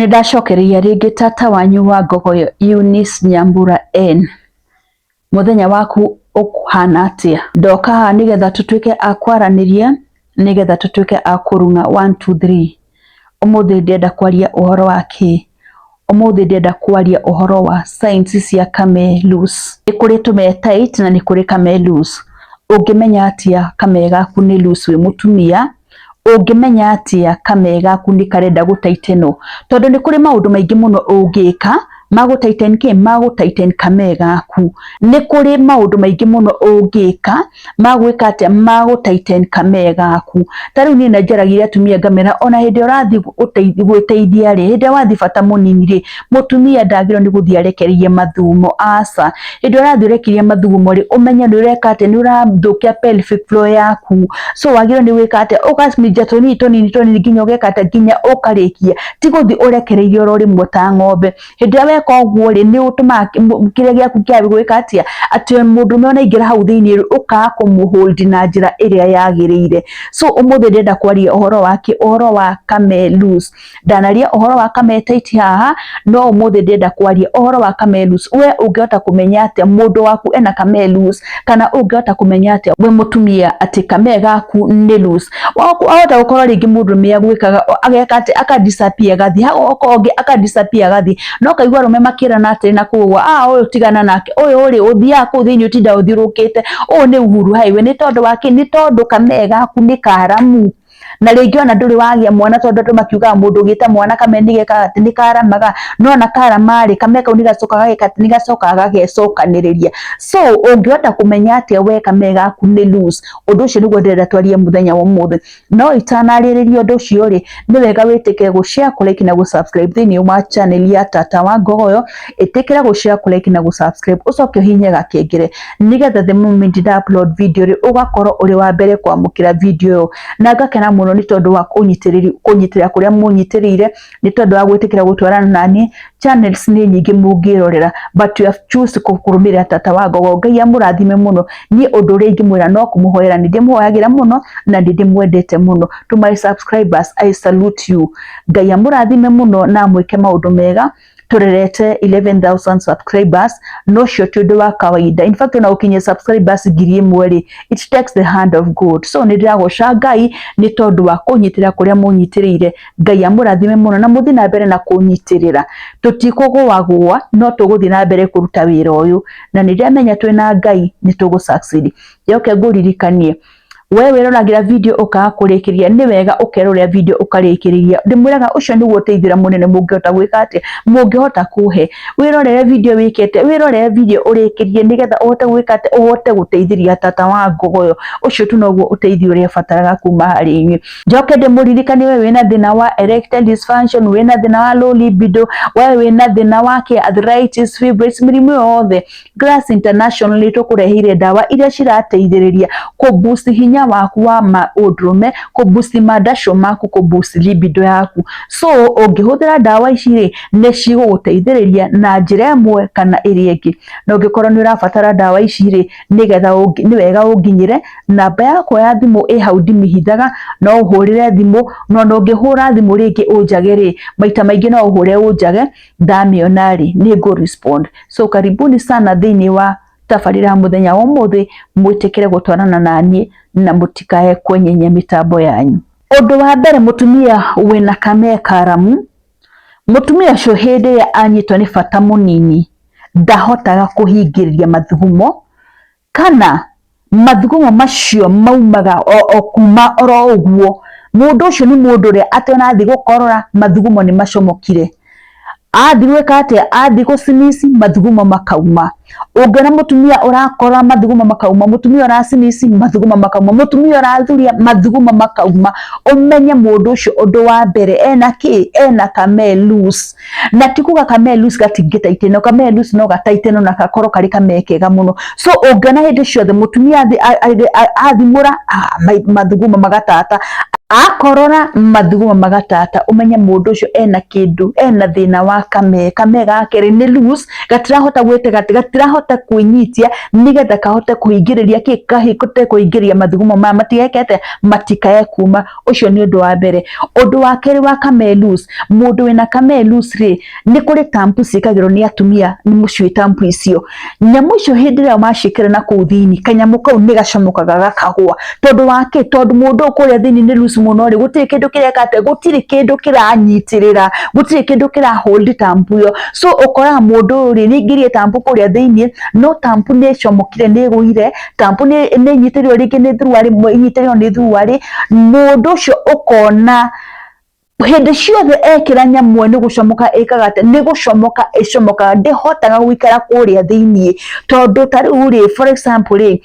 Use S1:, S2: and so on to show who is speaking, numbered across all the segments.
S1: Nĩndacokereria rĩngĩ tata wanyu wa Ngogoyo Eunice Nyambura N. Mũthenya waku ũhana atĩa? Ndoka haha nĩgetha tũtuĩke a kwaranĩria, nĩgetha tũtuĩke a kũrung'a one two three. Ũmũthĩ ndĩrenda kwaria ũhoro wa kĩ? Ũmũthĩ ndĩrenda kwaria ũhoro wa signs cia kame loose. Nĩ kũrĩ tũme tight na nĩ kũrĩ kame loose. Ũngĩmenya atĩa kame gaku nĩ loose wĩ mũtumia? Ũngĩmenya atĩa kame gaku nĩ karenda gũtaitenwo? Tondũ nĩ kũrĩ maũndũ maingĩ mũno ũngĩka ma gũtaiten kĩ? Ma gũtaiten kame gaku. Nĩ kũrĩ maũndũ maingĩ mũno ũngĩka ma gwĩka atĩa? Ma gũtaiten kame gaku. Ta rĩu niĩ nĩ njaragia atumia ngamera ona hĩndĩ ĩrĩa ũrathiĩ gwĩteithia rĩ, hĩndĩ ĩrĩa wathiĩ bata mũnini rĩ, mũtumia ndagĩrĩirwo nĩ gũthiĩ arekereirie mathugumo, aca. Hĩndĩ ĩrĩa ũrathiĩ ũrekereirie mathugumo rĩ, ũmenye nĩ ũreka atĩa? Nĩ ũrathũkia pelvic floor yaku. So wagĩrĩirwo nĩ gwĩka atĩa? Ũgaminja tũnini tũnini tũnini nginya ũgeka atĩa? Nginya ũkarĩkia. Ti gũthiĩ ũrekereirie oro rĩmwe ta ng'ombe. Hĩndĩ ĩrĩa weka ũguo rĩ, nĩ ũtũmaga kĩrĩa gĩaku kĩa gwĩka atĩa? Atĩ mũndũrũme ona aingĩra hau thĩiniĩ rĩ, ũkaga kũmũ hold na njĩra ĩrĩa yagĩrĩire. So ũmũthĩ ndĩrenda kwaria ũhoro wa kĩ? Ũhoro wa kame loose. Ndanaria ũhoro wa kame tight haha, no ũmũthĩ ndĩrenda kwaria ũhoro wa kame loose. We ũngĩhota kũmenya atĩa mũndũ waku ena kame loose, kana ũngĩhota kũmenya atĩa wĩ mũtumia atĩ kame gaku nĩ loose? Wahota gũkorwo rĩngĩ mũndũrũme agwĩkaga ageka atĩ aka disappear agathiĩ, hagoka ũngĩ aka disappear agathiĩ, no ũkaigua arũme makĩrana atĩrĩ na kũu ũguo, ah ũyũ tigana nake, ũyũ rĩ ũthiaga kũu thĩiniĩ ũtindaga ũthiũrũrũkĩte, ũyũ nĩ Uhuru Highway. Nĩ tondũ wa kĩ? Nĩ tondũ kame gaku nĩ karamu na rĩngĩ ona ndũrĩ wagĩa mwana, tondũ andũ makiugaga mũndũ ũgĩte mwana kame nĩ gekaga atĩ nĩ karamaga, no ona karama rĩ, kame kau nĩ gacokaga gageka atĩ nĩ gacokaga gagecokanĩrĩria. So ũngĩhota kũmenya atĩa we kame gaku nĩ loose? Ũndũ ũcio nĩguo ndĩrenda twarie mũthenya wa ũmũthĩ. No itanarĩrĩria ũndũ ũcio rĩ, nĩ wega wĩtĩkĩre gũ share, kũ like na gũ subscribe thĩiniĩ wa channel ya Tata wa Ngogoyo. Ĩtĩkĩra gũ share, kũ like na gũ subscribe, ũcoke ũhihinye gakengere nĩgetha the moment nda upload video rĩ, ũgakorwo ũrĩ wa mbere kwamũkĩra video ĩyo. Na ngakena mũno nĩ tondũ wa kũnyitĩrĩra kũrĩa mũnyitĩrĩire, nĩ tondũ wa gwĩtĩkĩra gũtwarana naniĩ. Channels nĩ nyingĩ mũngĩrorera, but you have choose kũrũmĩrĩra Tata wa Ngogoyo. Ngai amũrathime mũno. Niĩ ũndũ ũrĩa ingĩmwĩra no kũmũhoera, nĩ ndĩmũhoyagĩra mũno na nĩ ndĩmwendete mũno. To my subscribers, I salute you. Ngai amũrathime mũno na amwĩke maũndũ mega. Tũrerete 11,000 subscribers, no cio ti ũndũ wa kawaida. In fact, ona gũkinyia subscribers 1,000 rĩ, it takes the hand of God. So nĩ ndĩragoca Ngai nĩ tondũ wa kũnyitĩrĩra kũrĩa mũnyitĩrĩire. Ngai amũrathime mũno na mũthiĩ na mbere na kũnyitĩrĩra. Tũtikũgũagũa, no tũgũthiĩ na mbere kũruta wĩra ũyũ, na nĩ ndĩramenya twĩna Ngai nĩ tũgũ succeed. Njoke ngũririkanie, we wĩroragĩra video ũkaga kũrĩkĩrĩria, nĩ wega ũkerorera video ũkarĩkĩrĩria. Ndĩmwĩraga ũcio nĩguo ũteithio ũrĩa mũnene mũngĩhota gwĩka atĩa, mũngĩhota kũhe. Wĩrorere video wĩkĩte, wĩrorere video ũrĩkĩrie nĩgetha ũhote gwĩka atĩa, ũhote gũteithĩrĩria Tata wa Ngogoyo. Ũcio tu noguo ũteithio ũrĩa bataraga kuma harĩ inyuĩ. Njoke ndĩmũririkanie, we wĩna thĩna wa erectile dysfunction, wĩna thĩna wa low libido, we wĩna thĩna wa kĩ arthritis, fibroids, mĩrimũ yothe, Grass International nĩ tũkũreheire ndawa iria cirateithĩrĩria kũ boost hinya waku wa ũndũrũme, kũ boost mandaco maku, kũ boost libido yaku. So ũngĩhũthĩra ndawa ici rĩ, nĩ cigũgũteithĩrĩria na njĩra ĩmwe kana ĩrĩa ĩngĩ. Na ũngĩkorwo nĩ ũrabatara ndawa ici rĩ, nĩgetha nĩ wega ũnginyĩre namba yakwa ya thimũ ĩ hau, ndimĩhithaga, no ũhũrĩre thimũ. No ona ũngĩhũra thimũ rĩngĩ ũnjage rĩ, maita maingĩ no ũhũre ũnjage, ndamĩona rĩ, nĩ ngũ respond. So karibuni sana thĩiniĩ wa tabarĩra ya mũthenya wa ũmũthĩ, mwĩtĩkĩre gũtwarana naniĩ na mũtikae kwenyenya mĩtambo yanyu. Ũndũ wa mbere, mũtumia wĩna kame karamu, mũtumia ũcio hĩndĩ ĩrĩa anyitwo nĩ bata mũnini ndahotaga kũhingĩrĩria mathugumo, kana mathugumo macio maumaga o kuma oro ũguo. Mũndũ ũcio nĩ mũndũ ũrĩa atĩ ona athiĩ gũkorora, mathugumo nĩ macomokire, athiĩ gwĩka atĩa, athiĩ gũcinici, mathugumo makauma. Ũngĩona mũtumia ũrakorora mathugumo makauma, mũtumia ũracinici mathugumo makauma, mũtumia ũrathuria mathugumo makauma, ũmenye mũndũ ũcio ũndũ wa mbere ena kĩ? Ena kame loose. Na ti kuga kame loose gatingĩtaitĩnwo, kame loose no gataitĩnwo na gakorwo karĩ kame kega mũno. So ũngĩona hĩndĩ ciothe mũtumia athimũra mathugumo magatata. Akorora mathugumo magatata, ũmenye mũndũ ũcio ena kĩndũ, ena thĩna wa kame. Kame gake rĩ nĩ loose, gatirahota gwĩtega atĩ, gatirahota kwĩnyitia nĩgetha kahote kũhingĩrĩria kĩ, kahote kũhingĩrĩria mathugumo maya matigeke atĩa, matikae kuma. Ũcio nĩ ũndũ wa mbere. Ũndũ wa kerĩ wa kame loose, mũndũ wĩna kame loose rĩ, nĩ kũrĩ tampu ciĩkagĩrwo nĩ atumia, nĩ mũciĩ tampu icio. Nyamũ icio hĩndĩ ĩrĩa waciĩkĩra na kũu thĩinĩ, kanyamũ kau nĩ gacomokaga gakagũa. Tondũ wa kĩ? Tondũ mũndũ ũyũ kũrĩa thĩinĩ nĩ loose mũno rĩ, gũtirĩ kĩndũ kĩreka atĩa, gũtirĩ kĩndũ kĩranyitĩrĩra, gũtirĩ kĩndũ kĩra hold tampu ĩyo. So ũkoraga mũndũ ũyũ rĩ, nĩ aingĩrie tampu kũrĩa thĩinĩ, no tampu nĩ ĩcomokire, nĩ ĩgũire, tampu nĩ ĩnyitĩrĩirwo rĩngĩ nĩ thuruarĩ, ĩnyitĩrĩirwo nĩ thuruarĩ, mũndũ ũcio ũkona hĩndĩ ciothe ekĩra nyamũ ĩyo nĩ gũcomoka ĩkaga atĩ, nĩ gũcomoka ĩcomokaga, ndĩhotaga gũikara kũrĩa thĩiniĩ, tondũ ta rĩu rĩ, for example rĩ,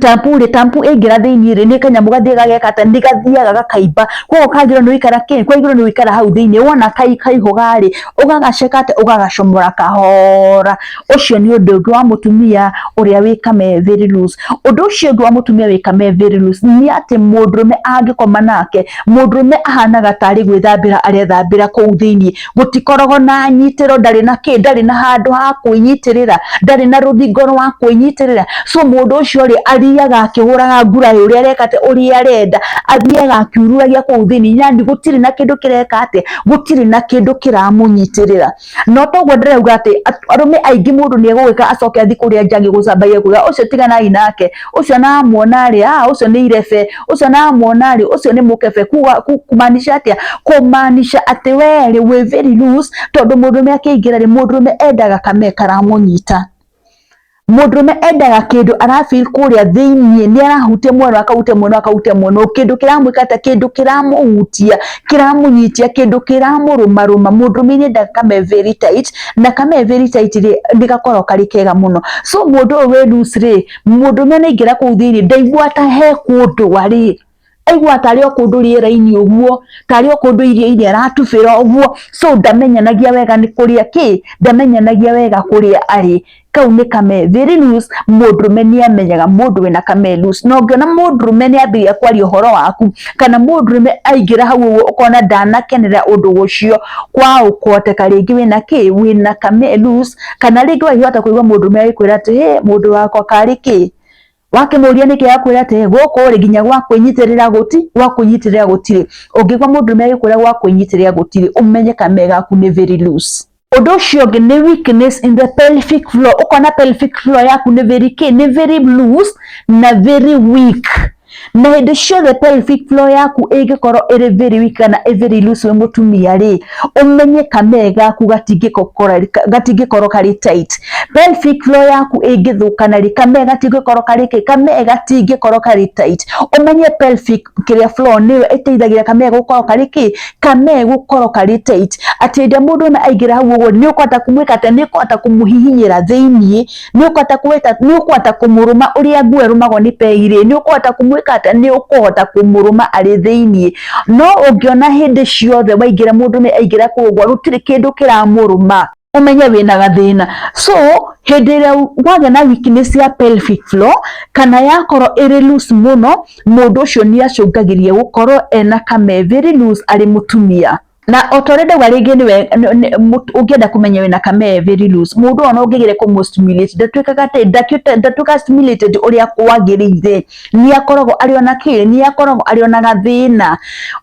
S1: tampu rĩ, tampu ĩngĩra thĩiniĩ rĩ, nĩ kanyamũ gathiaga gageka atĩa, nĩ gathiaga gakaimba, koguo kagĩrĩirwo nĩ gũikara kĩ, kagĩrĩirwo nĩ gũikara hau thĩiniĩ, wona kaihũga rĩ, ũgagaceka atĩa, ũgagacomora kahora. Ũcio nĩ ũndũ ũngĩ wa mũtumia ũrĩa wĩ kame very loose. Ũndũ ũcio ũngĩ wa mũtumia wĩ kame very loose nĩ atĩ mũndũrũme angĩkoma nake, mũndũrũme ahanaga tarĩ gwĩthambĩra arethambĩra kũu thĩiniĩ, gũtikoragwo na nyitĩro, ndarĩ na kĩ, ndarĩ na handũ ha kwĩnyitĩrĩra, ndarĩ na rũthingo rwa kwĩnyitĩrĩra. So mũndũ ũcio rĩ, athiaga akĩhũraga nguraĩ ũrĩa areka atĩa, ũrĩa arenda, athiaga akiururagia kũu thĩiniĩ, yani gũtirĩ na kĩndũ kĩreka atĩa, gũtirĩ na kĩndũ kĩramũnyitĩrĩra. No toguo ndĩrauga atĩ arũme aingĩ mũndũ nĩ egũgĩka acoke athiĩ kũrĩa nja agĩgũcambagia kuga ũcio tiganai nake, ũcio namuona rĩ, ah ũcio nĩ irebe, ũcio namuona rĩ, ũcio nĩ mũkebe. Kuga kumaanisha atĩa? Kumaanisha atĩ we rĩ wĩ very loose, tondũ mũndũrũme akĩingĩra rĩ, mũndũrũme endaga kame karamũnyita. Mũndũrũme endaga kĩndũ ara feel kũrĩa thĩiniĩ nĩ arahutia mwena, akahutia mwena, akahutia mwena, kĩndũ kĩramwĩka atĩa, kĩndũ kĩramũhutia, kĩramũnyitia, kĩndũ kĩramũrũmarũma. Mũndũrũme nĩ endaga kame very tight, na kame very tight rĩ, nĩ gakoragwo karĩ kega mũno. So mũndũ ũyũ wĩ loose rĩ, mũndũrũme nĩ aingĩra kũu thĩiniĩ ndaiguaga ta he kũndũ arĩ, aiguaga tarĩ o kũndũ rĩera-inĩ ũguo, tarĩ o kũndũ iria-inĩ aratubĩra ũguo, so ndamenyanagia wega nĩ kũrĩa kĩ, ndamenyanagia wega kũrĩa arĩ. Kau nĩ kame very loose. Mũndũrũme nĩ amenyaga mũndũ wĩna kame loose, na ũngĩona mũndũrũme nĩ ambĩrĩria kwaria ũhoro waku, kana mũndũrũme aingĩra hau ũguo ũkona ndanakenera ũndũ ũcio, kwa ũkũhoteka rĩngĩ wĩna kĩ, wĩna kame loose, kana rĩngĩ wahota kũigua mũndũrũme agĩkwĩra atĩ hĩ, mũndũ wakwa karĩ kĩ, wakĩmũria nĩkĩ akwĩra atĩ gũkũ rĩ nginya gwa kwĩnyitĩrĩra gũti, gwa kwĩnyitĩrĩra gũtirĩ. Ũngĩigua mũndũrũme agĩkwĩra gwa kwĩnyitĩrĩra gũtirĩ, ũmenye kame gaku nĩ very loose. Ũndũ ũcio ũngĩ nĩ weakness in the pelvic floor. Ũkona pelvic floor yaku nĩ very kĩ, nĩ very loose na very weak. Na hĩndĩ ciothe pelvic floor yaku ĩngĩkorwo ĩrĩ very weak kana ĩ very loose wĩ mũtumia rĩ, ũmenye kame gaku gatingĩkorwo karĩ tight. Pelvic floor yaku ĩngĩthũkana rĩ, kame gatingĩkorwo karĩ kĩ, kame gatingĩkorwo karĩ tight. Ũmenye pelvic kĩrĩa floor nĩyo ĩteithagia kame gũkorwo karĩ kĩ, kame gũkorwo karĩ tight. Atĩ hĩndĩ ĩrĩa mũndũrũme aingĩra hau ũguo nĩ ũkũhota kũmwĩka atĩa, nĩ ũkũhota kũmũhihinyĩra thĩiniĩ, nĩ ũkũhota kwĩta, nĩ ũkũhota kũmũrũma ũrĩa nguo ĩrũmagwo nĩ pei rĩ, nĩ ũkũhota kũmwĩka atĩa, nĩ ũkũhota kũmũrũma arĩ thĩiniĩ. No ũngĩona hĩndĩ ciothe waingĩra mũndũrũme aingĩra kũu ũguo gũtirĩ kĩndũ kĩramũrũma, ũmenye wĩna gathĩna. So hĩndĩ ĩrĩa wagĩa na weakness ya pelvic floor kana yakorwo ĩrĩ loose mũno, mũndũ ũcio nĩ acũngagĩrĩria gũkorwo ena kame very loose arĩ mũtumia. Na o ta ũrĩa ndauga rĩngĩ nĩwe ũngĩenda kũmenya wĩna kame very loose, mũndũ ona ũngĩgeria kũmũ stimulate ndatuĩkaga atĩ ndatuĩkaga stimulated ũrĩa kwagĩrĩire, nĩ akoragwo arĩ ona kĩ, nĩ akoragwo arĩ ona gathĩna.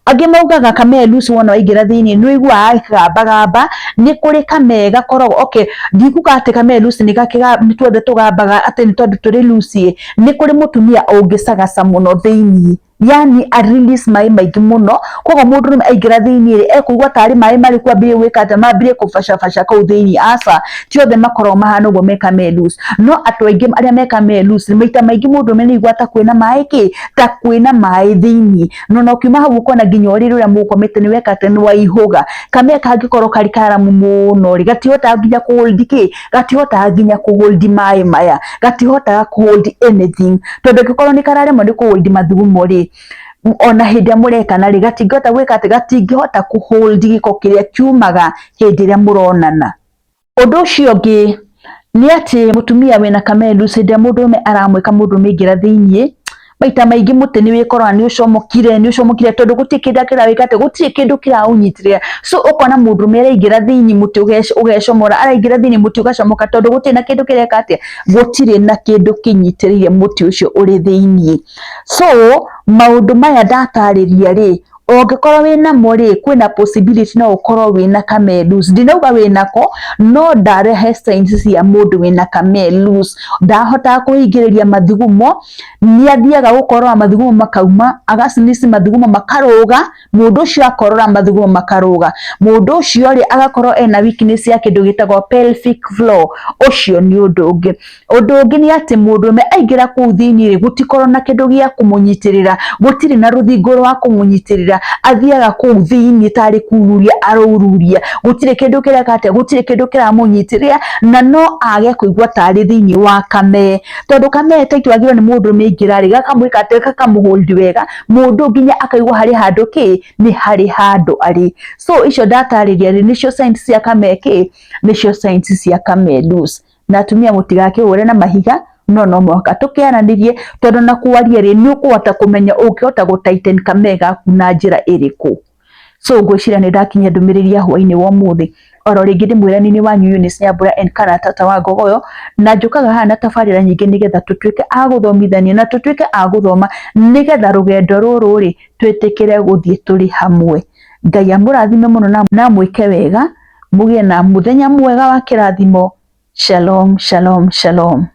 S1: Angĩ maugaga kame loose wona waingĩra thĩiniĩ nĩ ũiguaga gakĩgambagamba. Nĩ kũrĩ kame gakoragwo okay, ndikuga atĩ kame loose nĩ tuothe tũgambaga atĩ nĩ tondũ tũrĩ loose ĩ, nĩ kũrĩ mũtumia ũngĩcagaca mũno thĩiniĩ, yani a release maĩ maingĩ mũno, koguo mũndũrũme aingĩra thĩiniĩ rĩ, ekũigua tarĩ maĩ marĩ kwambĩrĩria gwĩka atĩa, mambĩrĩrie kũbacabaca kũu thĩiniĩ. Aca, ti othe makoragwo mahana ũguo me kame loose, no andũ aingĩ arĩa me kame loose maita maingĩ mũndũrũme nĩ aiguaga ta kwĩna maĩ kĩ, ta kwĩna maĩ thĩiniĩ, na ona ũkiuma hau ũkona nginya ũrĩrĩ ũrĩa mũgũkomete nĩ weka atĩa, nĩ waihũga. Kame kangĩkorwo karĩ karamu mũno rĩ, gatihotaga nginya kũ hold kĩ, gatihotaga nginya kũ hold maĩ maya, gatihotaga kũ hold anything, tondũ angĩkorwo nĩ kararemwo nĩ kũ hold mathugumo rĩ, ona hĩndĩ ĩrĩa mũrekana rĩ, gatingĩhota gwĩka atĩ, gatingĩhota kũ hold gĩko kĩrĩa kiumaga hĩndĩ ĩrĩa mũronana. Ũndũ ũcio ũngĩ nĩ atĩ mũtumia wĩna kame loose hĩndĩ ĩrĩa mũndũrũme aramwĩka mũndũrũme aingĩra thĩiniĩ, Maita maingĩ mũtĩ nĩ wĩkoraga nĩ ũcomokire, nĩ ũcomokire tondũ gũtirĩ kĩndũ kĩrawĩka atĩ, gũtirĩ kĩndũ kĩraũnyitĩrĩra. So ũkona mũndũrũme araingĩra thĩinĩ mũtĩ ũgecomora, araingĩra thĩinĩ mũtĩ ũgacomoka tondũ gũtirĩ na kĩndũ kĩreka atĩa, gũtirĩ na kĩndũ kĩnyitĩrĩire mũtĩ ũcio ũrĩ thĩinĩ. So maũndũ maya ndatarĩria rĩ, ũngĩkorwo wĩnamo rĩ, kwĩna possibility no ũkorwo wĩna kamelus. Ndinauga wĩnako, no ndarehe signs cia mũndũ wĩna kamelus. Ndahotaga kũhingĩrĩria mathugumo, nĩ athiaga gũkorora mathugumo makauma, agacinici mathugumo makarũga, mũndũ ũcio akorora mathugumo makarũga. Mũndũ ũcio rĩ, agakorwo ena weakness ya kĩndũ gĩtagwo pelvic floor, ũcio nĩ ũndũ ũngĩ. Ũndũ ũngĩ nĩ atĩ mũndũrũme aingĩra kũu thĩinĩ rĩ, gũtikoragwo na kĩndũ gĩa kũmũnyitĩrĩra, gũtirĩ na rũthingo rwa kũmũnyitĩrĩra, athiaga kũu thĩinĩ tarĩ kururia araururia, gũtirĩ kĩndũ kĩreka atĩa, gũtirĩ kĩndũ kĩramũnyitĩrĩra, na no age kũigua tarĩ thĩinĩ wa kamee, tondũ kamee tight wagĩrĩirwo nĩ mũndũrũme aingĩra rĩ, gakamwĩka atĩ, gakamũ hold wega, mũndũ nginya akaigua harĩ handũ kĩ, nĩ harĩ handũ arĩ. So icio ndatarĩria rĩ, nĩcio signs cia kamee kĩ, nĩcio signs cia kamee loose. Na atumia mũtigakĩhũre na mahiga, no no mũhaka tũkĩaranĩrie, tondũ na kwaria rĩ, nĩ ũkũhota kũmenya ũngĩhota gũ tighten kamee gaku na njĩra ĩrĩkũ. So ngwĩciria nĩ ndakinyia ndũmĩrĩri ya hwainĩ wa ũmũthĩ. Oro rĩngĩ ndĩmwĩra-inĩ wanyu Eunice Nyambura and kana tata wa Ngogoyo, na njũkaga haha na tabarĩra nyingĩ nĩgetha tũtuĩke a gũthomithania na tũtuĩke a gũthoma, nĩgetha rũgendo rũrũ rĩ, twĩtĩkĩre gũthiĩ tũrĩ hamwe. Ngai amũrathime mũno na amwĩke wega, mũgĩe na mũthenya mwega wa kĩrathimo. Shalom, shalom, shalom.